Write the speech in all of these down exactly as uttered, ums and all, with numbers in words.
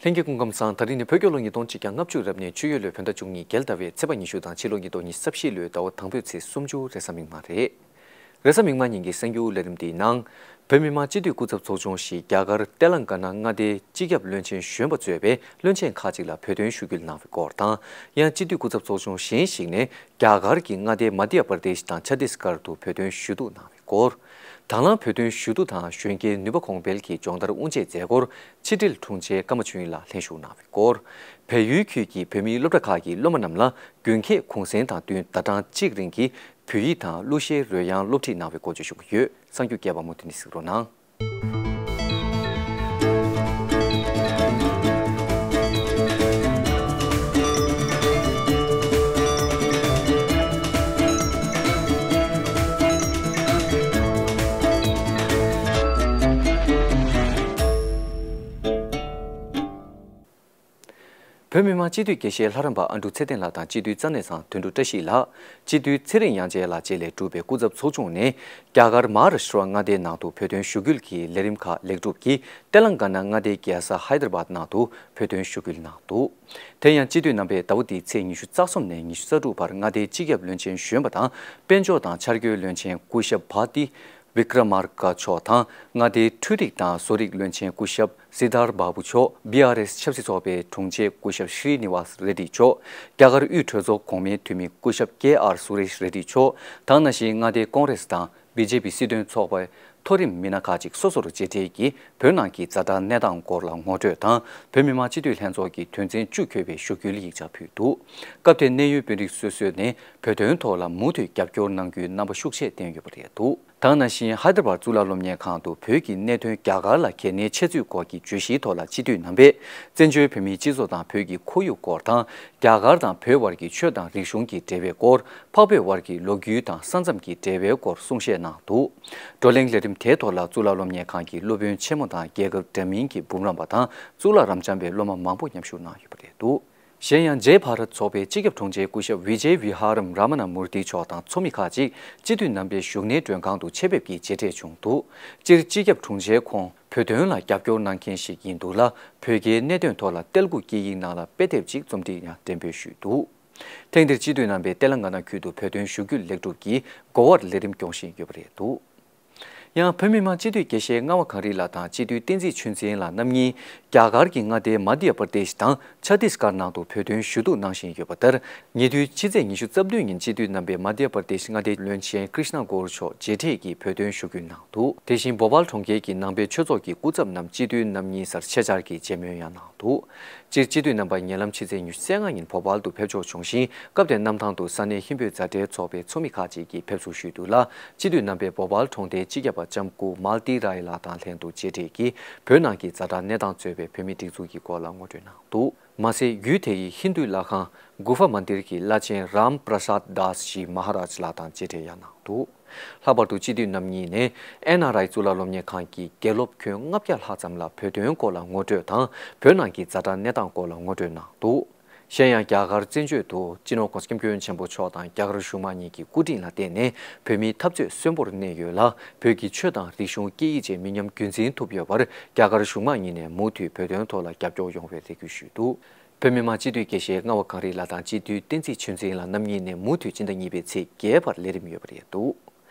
ལྷན་རྒྱས་སྐུ་ཁམས་བཟང་། ད་རིང་ནི་བོད་རྒྱལ་ལོ་ཉིས་སྟོང་ཆིག་བརྒྱ་ལྔ་བཅུ་རབ་གནས་ཆུ་ཡོས་ལོའི་བོད་ཟླ་བཅུ་གཉིས་རྒྱལ་ཟླ་བའི་ཚེས་པ་ཉི་ཤུ་དང་ཕྱི་ལོ་ཉིས་སྟོང་ཉི་ཤུ་རྩ་བཞི་ལོའི་ཟླ་བ་དང་པོའི་ཚེས་སུམ་ཅུ་རེས་གཟའ་མིག་དམར་རེད། རེས་གཟའ་མིག་དམར་ཉིན་གྱི་གསར་འགྱུར་ལས་རིམ་འདིའི་ནང་། བོད་མི་མང་སྤྱི་འཐུས་སྐུ་ཚབ་ཚོགས་ཆུང་ཞིག་རྒྱ་གར་ཏེ་ལང་ཀ་ན་མངའ་སྡེའི་སྤྱི་ཁྱབ་བློན་ཆེན་གཞོན་པ་གཙོས་པའི་བློན་ཆེན་ཁག་ཅིག་ལ་བོད་དོན་ཞུ་སྐུལ་གནང་བའི་སྐོར་དང་། ཡང་སྤྱི་འཐུས་སྐུ་ཚབ་ཚོགས་ཆུང་གཞན་ཞིག་ནས་རྒྱ་གར་གྱི་མངའ་སྡེ་མ་དྷྱ་པར་དེཤ་དང་ཆ་ཏིས་གྷར་དུ་བོད་དོན་ཞུ་གཏུག་གནང་བའི་སྐོར། དང་བླངས་བོད་དོན་ཞུ་གཏུག་དང་གཞོན་སྐྱེས་ནུས་པ་གོང་འཕེལ་གྱི་སྦྱོང་བརྡར་དབུ་འབྱེད་མཛད་སྒོར་ཕྱི་དྲིལ་དྲུང་ཆེ་ཀརྨ་ཆོས་དབྱིངས་ལགས་ལྷན་ཞུགས་གནང་བའི་སྐོར། བལ་ཡུལ་ཁུལ་གྱི་བོད་མིའི་སློབ་གྲྭ་ཁག་གི་སློབ་མ་རྣམས་ལ་དགུན་ཁའི་གུང་སེང་དང་བསྟུན་ཟླ་གྲངས་གཅིག་རིང་གི་བོད་ཡིག་དང་གླུ་གཞས་རོལ་དབྱངས་སློབ་ཁྲིད་གནང་བའི་སྐོར་བཅས་ཞུ་གི་ཡོད། གསར་འགྱུར་རྒྱས་པ་མུ་མཐུད་ནས་གཟིགས་རོགས་གནང་། བོད་མི་མང་སྤྱི་འཐུས་དགེ་བཤེས་ལྷ་རམས་པ་ཨ་འབྲུག་ཚེ་བརྟན་ལགས་དང་སྤྱི་འཐུས་རྩ་གནས་ཚང་དོན་གྲུབ་བཀྲ་ཤིས་ལགས། སྤྱི་འཐུས་ཚེ་རིང་དབྱངས་ཅན་ལགས་བཅས་ལས་གྲུབ་པའི་སྐུ་ཚབ་ཚོགས་ཆུང་ནས་རྒྱ་གར་མ་ཧཱ་རཱ་ཤི་ཊ་མངའ་སྡེའི་ནང་དུ་བོད་དོན་ཞུ་སྐུལ་གྱི་ལས་རིམ་ཁག་ལེགས་གྲུབ་ཀྱིས་ཏེ་ལང་ཀ་ན་མངའ་སྡེའི་རྒྱལ་ས་ཧའི་དར་བཱད་ནང་དུ་བོད་དོན་ཞུ་སྐུལ་གནང་འདུག་དེ་ཡང་སྤྱི་འཐུས་རྣམ་པས་ཟླ་བ་འདིའི་ཚེས་ཉི་ཤུ་རྩ་གསུམ་ནས་ཉི་ཤུ་རྩ་དྲུག་བར་མངའ་སྡེའི་སྤྱི་ཁྱབ་བློན་ཆེན་གཞོན་པ་དང་དཔལ་འབྱོར་དང་འཆར་འགོད་བློན་ཆེན་སྐུ་ཞབས་བྷ་ཏི་བི་ཀྲ་མར་ཀ་མཆོག་དང་མངའ་སྡེའི་འཕྲུལ་རིག་དང་བཟོ་རིག་བློན་ཆེན་སྐུ་ཞབས་སི་དྷར་བྷ་བྷུ་མཆོག་བྷི་ཨར་ཨེས་ཆབ་སྲིད་ཚོགས་པའི་དྲུང་ཆེ་སྐུ་ཞབས་ཤྲི་ནི་ཝཱས་རེ་ཌི་མཆོག་རྒྱ་གར་དབུས་གྲོས་ཚོགས་གོང་མའི་འཐུས་མི་སྐུ་ཞབས་ཀེ་ཨར་སུ་རེཤ་རེ་ཌི་མཆོག་དང་ནང་བཞིན་མངའ་སྡེའི་ཀོང་རེས་དང་བི་ཇེ་པི་སྲིད་དོན་ཚོགས་པའི་མཐོ་རིམ་མི་སྣ་ཁག་ཅིག་སོ་སོར་མཇལ་འཕྲད་ཀྱིས་བོད་ནང་གི་ཛ་དྲག་གནས་སྟངས་སྐོར་ལ་ངོ་སྤྲོད་དང་། བོད་མི་མང་སྤྱི་འཐུས་ལྷན་ཚོགས་ཀྱི་དོན་ཚན་བཅུ་འཁོད་པའི་ཞུ་སྐུལ་ཡིག་ཆ་ཕུལ་འདུག་སྐབས་དེར་གནད་ཡོད་དཔོན་རིགས་སོ་སོ་ནས་བོད་དོན་ཐོག་ལ་མུ་མཐུད་རྒྱབ་སྐྱོར་གནང་རྒྱུའི་རྣམ་པ་ཤུགས་ཆེ་བསྟན་ཡོད་པ་རེད་འདུག་དེ་ནང་བཞིན་ཧའི་དར་བར་གཙུག་ལག་སློབ་གཉེར་ཁང་དུ་བོད་ཀྱི་གནད་དོན་རྒྱ་གར་ལ་གལ་གནད་ཆེ་ཚུལ་སྐོར་གྱི་བརྗོད་གཞིའི་ཐོག་ལ་སྤྱི་འཐུས་རྣམ་པས་བཙན་བྱོལ་བོད་མིའི་སྤྱི་ཚོགས་དང་བོད་ཀྱི་ཁོར་ཡུག་སྐོར་དང་། རྒྱ་གར་དང་བོད་དབར་གྱི་ཆོས་དང་རིག་གཞུང་གི་འབྲེལ་བའི་སྐོར། འཕགས་བོད་དབར་གྱི་ལོ་རྒྱུས་དང་ས་མཚམས་ཀྱི་འབྲེལ་བའི་སྐོར་གསུང་བཤད་གནང་འདུག་བགྲོ་གླེང་ལས་རིམ་དེའི་ཐོག་ལ་གཙུག་ལག་སློབ་གཉེར་ཁང་གི་སློབ་དཔོན་ཆེན་མོ་དང་རྒྱལ་ཁབ་འདྲ་མིན་གྱི་འབུམ་རམས་པ་དང་གཙུག་ལག་རབ་འབྱམས་པའི་སློབ་མ་མང་པོ་མཉམ་ཞུགས་གནང་ཡོད་པ་རེད་འདུག་གཞན་ཡང་ཇེ་བྷ་རཏ་ཚོགས་པའི་སྤྱི་ཁྱབ་དྲུང་ཆེ་སྐུ་ཞབས་ཝི་ཇེ་ཝི་ཧ་རམ་ར་མ་ན་མུར་ཏི་མཆོག་དང་ཚོགས་མི་ཁག་ཅིག་སྤྱི་འཐུས་རྣམ་པའི་བཞུགས་གནས་མགྲོན་ཁང་དུ་ཆེད་ཕེབས་ཀྱིས་མཇལ་འཕྲད་བྱུང་འདུག་སྤྱིར་སྤྱི་ཁྱབ་དྲུང་ཆེ་ཁོང་བོད་དོན་ལ་རྒྱབ་སྐྱོར་གནང་མཁན་ཞིག་ཡིན་འདུག་ལ། བོད་རྒྱའི་གནད་དོན་ཐོག་ལ་ཏེལ་གུ་སྐད་ཡིག་ནང་ལ་དཔེ་དེབ་ཅིག་རྩོམ་སྒྲིག་ཡང་འགྲེམས་སྤེལ་ཞུས་འདུག་ཐེངས་འདིར་སྤྱི་འཐུས་རྣམ་པས་ཏེ་ལང་ཀ་ན་ཁུལ་དུ་བོད་དོན་ཞུ་སྐུལ་ལེགས་གྲུབ་ཀྱིས་གོ་བར་ལས་རིམ་སྐྱོང་བཞིན་ཡོད་པ་རེད་འདུག་ཡང་བོད་མི་མང་སྤྱི་འཐུས་དགེ་བཤེས་རྔ་བ་གངས་རི་ལགས་དང་སྤྱི་འཐུས་བསྟན་འཛིན་ཆོས་འཛིན་ལགས་རྣམ་གཉིས་རྒྱ་གར་གྱི་མངའ་སྡེ་མ་དྷྱ་པར་དེཤ་དང་ཆ་ཏིས་གྷར་ནང་དུ་བོད་དོན་ཞུ་གཏུག་གནང་བཞིན་ཡོད་པ་ལྟར། ཉེ་དུས་ཕྱི་ཚེས་ཉི་ཤུ་རྩ་བདུན་ཉིན་སྤྱི་འཐུས་རྣམ་པས་མ་དྷྱ་པར་དེཤ་མངའ་སྡེའི་བློན་ཆེན་ཀྲིཤ་ན་གོར་མཆོག་མཇལ་འཕྲད་ཀྱིས་བོད་དོན་ཞུ་སྐུལ་གནང་འདུག་དེ་བཞིན་བྷོ་པཱལ་གྲོང་ཁྱེར་གྱི་ནང་པའི་ཆོས་ཚོགས་ཀྱི་སྐུ་ཚབ་རྣམས་སྤྱི་འཐུས་རྣམ་གཉིས་སར་ཆེད་བཅར་གྱིས་མཇལ་མོལ་ཡང་གནང་འདུག་སྤྱིར་སྤྱི་འཐུས་རྣམ་པ་ཉེ་ལམ་ཕྱི་ཚེས་ཉི་ཤུ་རྩ་ལྔ་ཉིན་བྷོ་པཱལ་དུ་ཕེབས་འབྱོར་བྱུང་ཞིང་། སྐབས་དེར་གནམ་ཐང་དུ་ས་གནས་ཧིན་བོད་མཛའ་འབྲེལ་ཚོགས་པའི་ཚོགས་མི་ཁག་ཅིག་གིས་ཕེབས་བསུ་ཞུས་འདུག་ལ། སྤྱི་འཐུས་རྣམ་པས་བྷོ་པཱལ་གྲོང་སྡེའི་སྤྱི་ཁྱབ་པ་ལྕམ་སྐུ་མཱལ་ཏི་རའི་ལགས་དང་ལྷན་དུ་མཇལ་འཕྲད་ཀྱིས་བོད་ནང་གི་ཛ་དྲག་གནས་སྟངས་གཙོས་པའི་བོད་མིའི་སྒྲིག་འཛུགས་ཀྱི་སྐོར་ལ་ངོ་སྤྲོད་གནང་འདུག་མ་ཟད་ཡུལ་དེ་ཡི་ཧིན་རྡུའི་ལྷ་ཁང་གུ་ཧྥ་མན་དིར་གྱི་བླ་ཆེན་རཱམ་པྲ་སཱད་དཱས་ཇི་མ་ཧ་རཱཇ་ལགས་དང་མཇལ་འཕྲད་ཡང་གནང་འདུག་ལྷག་པར་དུ་སྤྱི་འཐུས་རྣམ་གཉིས་ནས་ཨེན་ཨར་ཨའི་གཙུག་ལག་སློབ་གཉེར་ཁང་གི་དགེ་སློབ་ཁྱོན་ལྔ་བརྒྱ་ལྷག་ཙམ་ལ་བོད་དོན་སྐོར་ལ་ངོ་སྤྲོད་དང་། བོད་ནང་གི་ཛ་དྲག་གནས་སྟངས་སྐོར་ལ་ངོ་སྤྲོད་གནང་འདུག་གཞན་ཡང་རྒྱ་གར་བཙན་བྱོལ་དུ་སྤྱི་ནོར་༸གོང་ས་༸སྐྱབས་མགོན་ཆེན་པོ་མཆོག་དང་རྒྱ་གར་གཞུང་མང་གཉིས་ཀྱི་སྐུ་དྲིན་ལ་བརྟེན་ནས་བོད་མིའི་འཐབ་རྩོད་གསོན་པོར་གནས་ཡོད་ལ། བོད་ཀྱི་ཆོས་དང་རིག་གཞུང་སྐད་ཡིག་བཅས་མི་ཉམས་རྒྱུན་འཛིན་ཐུབ་ཡོད་པར་རྒྱ་གར་གཞུང་མང་གཉིས་ནས་མུ་མཐུད་བོད་དོན་ཐོག་ལ་རྒྱབ་སྐྱོར་ཡོང་བའི་རེ་སྐུལ་ཞུས་འདུག་བོད་མི་མང་སྤྱི་འཐུས་དགེ་བཤེས་རྔ་བ་གངས་རི་ལགས་དང་སྤྱི་འཐུས་བསྟན་འཛིན་ཆོས་འཛིན་ལགས་རྣམ་གཉིས་ནས་མུ་མཐུད་སྤྱི་ཟླ་གཉིས་པའི་ཚེས་བརྒྱད་བར་ལས་རིམ་ཡོད་པ་རེད་འདུག་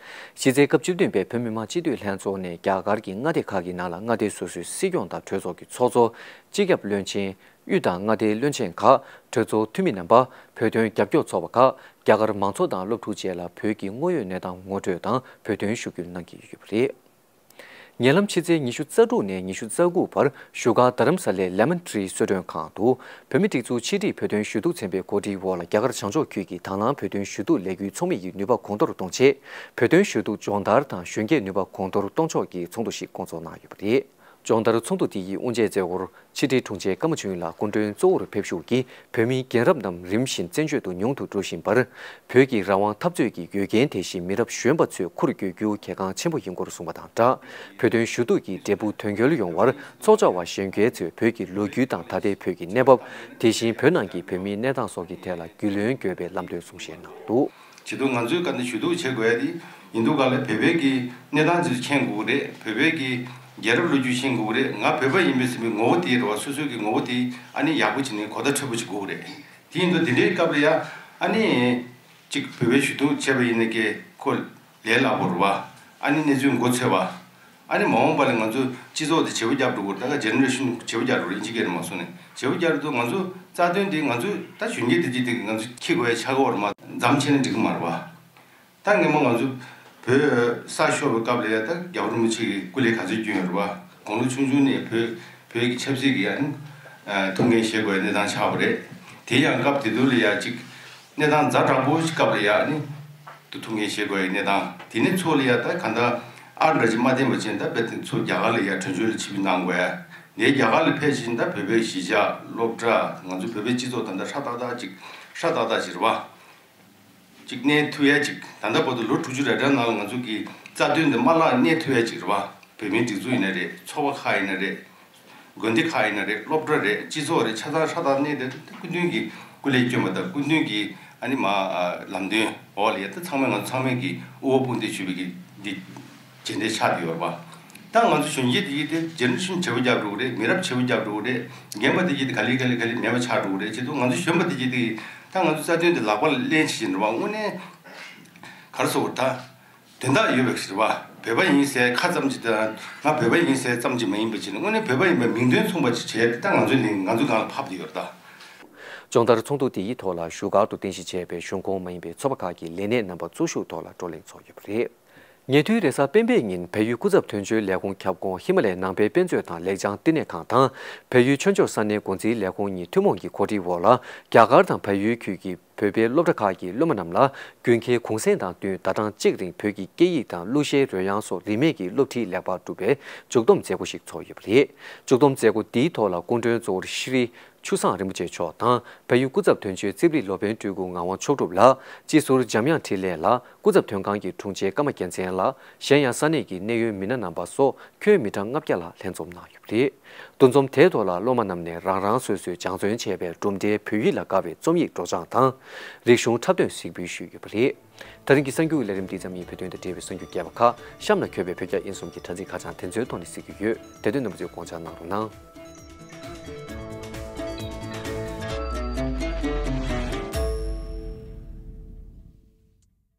གཞི་རྩའི་སྐབས་བཅུ་བདུན་པའི་བོད་མི་མང་སྤྱི་འཐུས་ལྷན་ཚོགས་ནས་རྒྱ་གར་གྱི་མངའ་སྡེ་ཁག་གི་ནང་ལ་མངའ་སྡེ་སོ་སོའི་སྲིད་སྐྱོང་དང་གྲོས་ཚོགས་ཀྱི་ཚོགས་གཙོ། སྤྱི་ཁྱབ་བློན་ཆེན། དབུས་དང་མངའ་སྡེའི་བློན་ཆེན་ཁག་གྲོས་ཚོགས་འཐུས་མི་རྣམ་པ། བོད་དོན་རྒྱབ་སྐྱོར་ཚོགས་པ་ཁག་རྒྱ་གར་མང་ཚོགས་དང་སློབ་ཕྲུག་བཅས་ལ་བོད་ཀྱི་དངོས་ཡོད་གནས་སྟངས་ངོ་སྤྲོད་དང་བོད་དོན་ཞུ་སྐུལ་གནང་གི་ཡོད་པ་རེད། ཉེ་ལམ་ཕྱི་ཚེས་ཉི་ཤུ་རྩ་དྲུག་ནས་ཉི་ཤུ་རྩ་དགུ་བར་བཞུགས་སྒར་རྡ་རམ་ས་ལའི་ལེ་མོན་ཊི་རི་གསོལ་མགྲོན་ཁང་དུ་བོད་མི་སྒྲིག་འཛུགས་ཕྱི་དྲིལ་བོད་དོན་ཞུ་གཏུག་ཚན་པའི་གོ་སྒྲིག་འོག་ལ་རྒྱ་གར་བྱང་ཕྱོགས་ཁུལ་གྱི་དང་བླངས་བོད་དོན་ཞུ་གཏུག་ལས་འགུལ་ཚོགས་མི་ཡི་ནུས་པ་གོང་མཐོར་གཏོང་ཆེད། བོད་དོན་ཞུ་གཏུག་སྦྱོང་བརྡར་དང་གཞོན་སྐྱེས་ནུས་པ་གོང་མཐོར་གཏོང་ཕྱོགས་ཀྱི་ཚོགས་འདུ་ཞིག་བསྐོང་ཚོགས་གནང་ཡོད་པ་རེད། སྦྱོང་བརྡར་ཚོགས་འདུ་དེ་ཡི་དབུ་འབྱེད་མཛད་སྒོར་ཕྱི་དྲིལ་དྲུང་ཆེ་ཀརྨ་ཆོས་དབྱིངས་ལགས་སྐུ་མགྲོན་གཙོ་བོར་ཕེབས་བཞུགས་ཀྱིས། བོད་མིའི་རྒན་རབས་རྣམས་རིམ་བཞིན་བཙན་བྱོལ་དུ་ཉུང་དུ་འགྲོ་བཞིན་པར། བོད་ཀྱི་རང་དབང་འཐབ་རྩོད་ཀྱི་འགན་དེ་བཞིན་མི་རབས་གཞོན་པ་ཚོས་འཁུར་དགོས་རྒྱུ་གལ་འགངས་ཆེན་པོ་ཡིན་སྐོར་གསུངས་པ་དང་སྦྲགས། བོད་དོན་ཞུ་གཏུག་གི་འབྲས་བུ་དོན་འཁྱོལ་ཡོང་བར་ཚོགས་བཅར་བ་གཞོན་སྐྱེས་ཚོས་བོད་ཀྱི་ལོ་རྒྱུས་དང་ད་ལྟའི་བོད་ཀྱི་གནས་བབ། དེ་བཞིན་བོད་ནང་གི་བོད་མིའི་གནས་སྟངས་སོགས་ཀྱི་ཐད་ལ་རྒྱུས་ལོན་དགོས་པའི་ལམ་སྟོན་གསུང་བཤད་གནང་འདུག་བྱེད་དུས་ང་ཚོས་ག་འདི་ཞུ་གཏུག་བྱེད་དགོས་ཡ་དེ་ཡིན་དུས་ག་ལ་བོད་པའི་གི་གནས་སྟངས་ཚོ་མཁྱེན་དགོས་རེད། བོད་པའི་གི་ རྒྱལ་རབས་ལོ་རྒྱུས་ཤེས་དགོས་ཀྱི་རེད། ང་བོད་པ་ཡིན་པས་ཟེར་བའི་ངོ་བོ་དེ་རེད་བ། སོ་སོའི་གི་ངོ་བོ་དེ་ཨ་ནི་ཡག་པོ་བྱས་ནས་གོ་བརྡ་འཕྲོད་པོ་ཅིག་དགོས་ཀྱི་རེད། དེ་ཡིན་དུས་དེ་འདྲའི་སྐབས་ལ་ཡ་ཨ་ནི་ཅིག་བོད་པའི་ཞུ་གཏུག་བྱས་པ་ཡིན་ན་ཀྱེ་ཁོ་ལས་སླ་པོ་རེད་བ། ཨ་ནི་གནས་ཚུལ་མགོ་ཚོས་པ། ཨ་ནི་མ་འོངས་པ་ལ་ང་ཚོ་སྤྱི་ཚོགས་དེ་བརྗེ་པོ་རྒྱབ་འགྲོ་དགོས་རེད། ད་ག་ཇེ་ནེ་རེ་ཤན་བརྗེ་པོ་རྒྱག་འགྲོ་རེད། ཨིན་ཇི་སྐད་ནས་མ་གསུངས་ནས་བརྗེ་པོ་རྒྱག་འགྲོ་དུས་ང་ཚོ་རྩ་དོན་དེ་ང་ཚོ་ད་གཞོན་སྐྱེས་དེ་གཅིག་དེ་ང་ཚོ་འཁྱེར་དགོས་ཡ་ཆགས་ཀྱི་ཡོད་རེད་མ། མཚམས་ཆད་ན་འགྲིག་གི་མ་རེད་བ། ད་སྔོན་མ་ང་ཚོ་བོད་ས་ཤོར་བའི་སྐབས་ལ་ཡ་ད་རྒྱལ་བ་རིན་པོ་ཆེ་གིས་སྐུ་ལས་ག་ཚོད་བསྐྱོན་ཡོད་རེད་བ། དགུང་ལོ་ཆུང་ཆུང་ནས་བོད་བོད་ཀྱི་ཆབ་སྲིད་ཀྱི་ཨ་ནི་ཐུགས་འགན་བཞེས་དགོས་ཡ་གནས་སྟངས་ཆགས་པ་རེད། དེ་ཡང་སྐབས་དེ་དུས་ལ་ཡ་ཅིག་གནས་སྟངས་ཛ་དྲག་པོ་ཞིག་སྐབས་ལ་ཡ་ཨ་ནི་ཐུགས་འགན་བཞེས་དགོས་ཡ་གནས་སྟངས་དེ་ནས་ཚུར་ལ་ཡ་ད་གང་ལྟར་ཨ་འདྲ་ཅིག་མ་བསྟན་པ་ཅན་ད་དཔེ་དེ་ཚུར་རྒྱ་གར་ལ་ཡ་བྲོས་བྱོལ་ལ་ཕྱིར་འབུད་གནང་དགོས་ཡ། ནས་རྒྱ་གར་ལ་ཕེབས་ཕྱིན་ད་བོད་པའི་གཞིས་ཆགས་སློབ་གྲྭ་ང་ཚོ་བོད་པའི་སྤྱི་ཚོགས་ད་ལྟ་ཧྲ་ཏག་ཏག་ཅིག་ཧྲ་ཏག་ཏག་ཅིག་རེད་བ། ཅིག་གནས་ཐུབ་ཡ་ཅིག་ད་ལྟ་བར་དུ་ལོ་དྲུག་ཅུ་རེ་གྲངས་ནང་ལ་ང་ཚོ་གི་རྩ་དོན་དེ་མ་བརླག་གནས་ཐུབ་ཡ་ཅིག་རེད་བ། བོད་མིའི་སྒྲིག་འཛུགས་ཡིན་ན་རེད། ཚོགས་པ་ཁག་ཡིན་ན་རེད། དགོན་སྡེ་ཁག་ཡིན་ན་རེད། སློབ་གྲྭ་རེད། སྤྱི་ཚོགས་རེད། ཆ་ཚང་ཧྲ་ཏག་གནས་དེ་སྐུ་མདུན་གྱི་སྐུ་ལས་བསྐྱོན་པ་དང་སྐུ་མདུན་གྱི་ཨ་ནི་མ་ལམ་སྟོན་འོག་ལ་ཡ་ད་ཚང་མས་ང་ཚོ་ཚང་མས་ཀྱི་དབུ་བ་དཔུང་འདེགས་ཞུ་བའི་གི་འདི་རྗེས་འདེད་ཆགས་བསྡད་ཡོད་རེད་བ། ད་ང་ཚོ་གཞོན་སྐྱེས་དེ་གྱིས་དེ་ཇེ་ནེ་རེ་ཤན་བརྗེ་པོ་རྒྱག་འགྲོ་གི་རེད། མི་རབས་བརྗེ་པོ་རྒྱག་འགྲོ་གི་རེད། རྒན་པ་དེ་གྱིས་དེ་ག་ལེ་ག་ལེ་ག་ལེ་མེད་པ་ཆགས་འགྲོ་གི་རེད། བྱེད་དུས་ང་ཚོ་གཞོན་པ་དེ་གྱིས་དེ་ད་ང་ཚོ་རྩ་དོན་དེ་ལག་པ་ལ་ལེན་བྱེད་བཞིན་རེད་བ། དངོས་གནས་ག་རེ་ཟེར་དགོས་རེད། ད་དོན་དག་ཡོད་པའི་ཞིག་རེད་བ། བོད་པ་ཡིན་ཟེར་ཁ་ཙམ་ཅིག་དང་ང་བོད་པ་ཡིན་ཟེར་ཙམ་ཅིག་མ་ཡིན་པ་བྱས་ནས་དངོས་གནས་བོད་པ་ཡིན་པའི་མིང་དོན་མཚུངས་པ་ཅིག་བྱས་ཏེ་ད་ང་ཚོའི་ལས་ང་ཚོ་སྒང་ལ་ཕབ་བསྡད་ཡོད་རེད་ད། སྦྱོང་བརྡར་ཚོགས་འདུ་དེའི་ཐོག་ལ་བཞུགས་སྒར་དུ་རྟེན་གཞི་བྱས་པའི་གཞུང་ཁོངས་མ་ཡིན་པའི་ཚོགས་པ་ཁག་གི་ལས་སྣེ་རྣམ་པ་གཙོ་བཞུགས་ཐོག་ལ་བགྲོ་གླེང་ཚོགས་ཡོད་པ་རེད། ཉེ་དུས་རེས་གཟའ་སྤེན་པའི་ཉིན་བལ་ཡུལ་སྐུ་ཚབ་དོན་གཅོད་ལས་ཁུངས་ཁྱབ་ཁོངས་ཧི་མ་ལའི་ནང་པའི་དཔེ་མཛོད་དང་ལེགས་བྱང་བསྟི་གནས་ཁང་དང་བལ་ཡུལ་ཆོས་འབྱོར་ས་གནས་འགོ་འཛིན་ལས་ཁུངས་གཉིས་ཐུན་མོང་གི་གོ་སྒྲིག་འོག་ལ་རྒྱ་གར་དང་བལ་ཡུལ་ཁུལ་གྱི་བོད་པའི་སློབ་གྲྭ་ཁག་གི་སློབ་མ་རྣམས་ལ་དགུན་ཁའི་གུང་སེང་དང་བསྟུན་ཟླ་གྲངས་གཅིག་རིང་བོད་ཀྱི་སྐད་ཡིག་དང་གླུ་གཞས་རོལ་དབྱངས་སོགས་རིན་མེད་ཀྱི་སློབ་ཁྲིད་ལེགས་པར་སྒྲུབ་པའི་མཇུག་བསྡོམས་མཛད་སྒོ་ཞིག་ཚོགས་ཡོད་པ་རེད། མཇུག་བསྡོམས་མཛད་སྒོ་འདིའི་ཐོག་ལ་སྐུ་མགྲོན་གཙོ་བོར་ཤྲི་ཆུ་བཟང་རིན་པོ་ཆེ་མཆོག་དང་བལ་ཡུལ་སྐུ་ཚབ་དོན་གཅོད་རྩིབ་རི་ལོ་པཎ་སྤྲུལ་སྐུ་ངག་དབང་མཆོག་གྲུབ་ལགས། སྤྱི་ཟུར་འཇམ་དབྱངས་འཕྲིན་ལས་ལགས། སྐུ་ཚབ་དོན་ཁང་གི་དྲུང་ཆེ་ཀརྨ་རྒྱལ་མཚན་ལགས། གཞན་ཡང་ས་གནས་ཀྱི་གནད་ཡོད་མི་སྣ་རྣམ་པ་སོགས་ཁྱོན་མི་གྲངས་ལྔ་བརྒྱ་ལྷག་ལྷན་འཛོམས་གནང་ཡོད་པ་རེད། འདུ་འཛོམས་དེའི་ཐོག་ལ་སློབ་མ་རྣམས་ནས་རང་རང་སོ་སོས་སྦྱང་བརྩོན་བྱས་པའི་གྲུབ་འབྲས་བོད་ཡིག་ལ་དགའ་བའི་རྩོམ་ཡིག་སྒྲོག་སྦྱང་དང་། རིག་གཞུང་འཁྲབ་སྟོན་གཟིགས་འབུལ་ཞུས་ཡོད་པ་རེད། ད་རིང་གི་གསར་འགྱུར་ལས་རིམ་འདི་ཙམ་ཡིན། བོད་དོན་དང་འབྲེལ་བའི་གསར་འགྱུར་རྒྱས་པ་ཁག་གཤམ་ལ་འཁོད་པའི་བོད་རྒྱ་དབྱིན་གསུམ་གྱི་དྲ་ཚིགས་ཁ་བྱང་དེ་ཚོའི་ཐོག་ནས་གཟིགས་རྒྱུ་ཡོད། དེ་དོན་རྣམ་པ་ཚོས་དགོངས་འཇགས་གནང་རོགས་གནང་།